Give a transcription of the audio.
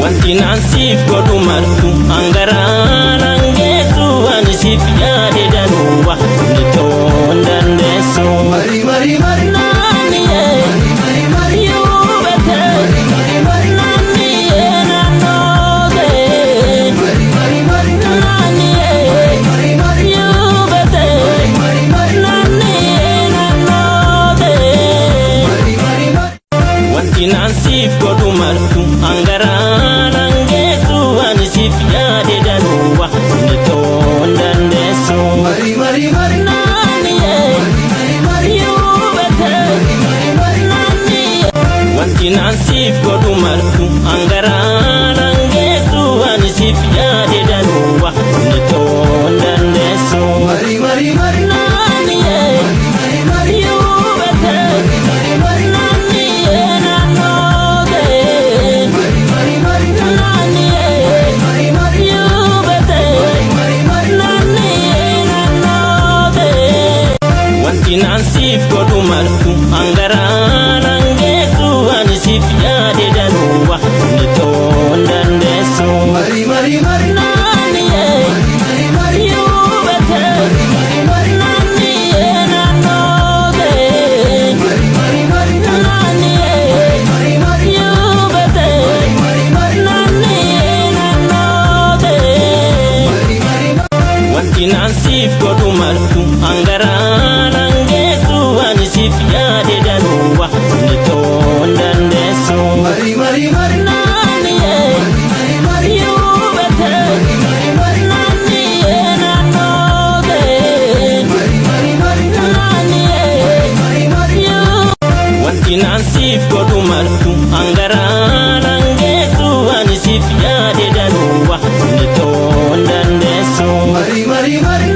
Wanti naan siif godhu martu hangaraan hangeessu ani siif yaade danuuwa ni ta'uu hin dandeessu. Mari mari mari. Naanniyee Mari mari. yuubete Mari mari. naanniyee naannoo ta'e Mari mari mari. Naanniyee Mari mari. yuubete Mari mari. Naanniyee naannoo ta'e. Mari mari mari. Wanti naan siif godhu martu hangaraan hangeessu ani siif yaade danuuwa ni ta'uu hin dandeessu. Mari mari mari. Naanniyee Mari mari. yuubete Mari mari. Naanniyee. Wanti naan siif godhu martu hangaraan hangeessu ani siif yaade danuuwa ni ta'uu hin dandeessu. Mari mari mari. Naanniyee Mari mari. yuubete Mari mari. Naanniyee naannoo ta'e. Mari mari mari. Naanniyee Mari mari. yuubete Mari mari. Naanniyee naannoo ta'e. Wanti naan siif godhu martu hangaraan hangeessu ani siif yaade danuuwa ni ta'uu hin dandeessu. Mari mari mari. Naanniyee Mari mari. yuubete Mari mari. Naanniyee naannoo ta'e. Mari mari mari. Naanniyee Mari mari. yuubete Mari mari. Naanniyee naannoo ta'e. Mari mari mari. Wanti naan siif godhu martu hangaraan hangeessu ani siif yaade danuuwa ni ta'uu hin dandeessu. Mari mari mari. Naanniyee Mari mari. yuubete Mari mari. Naanniyee naannoo ta'e. Mari mari mari. Naanniyee Mari mari. Wanti naan siif godhu martu hangaraan hangeessu ani siif yaade danuuwa ni ta'uu hin dandeessu. Mari mari mari.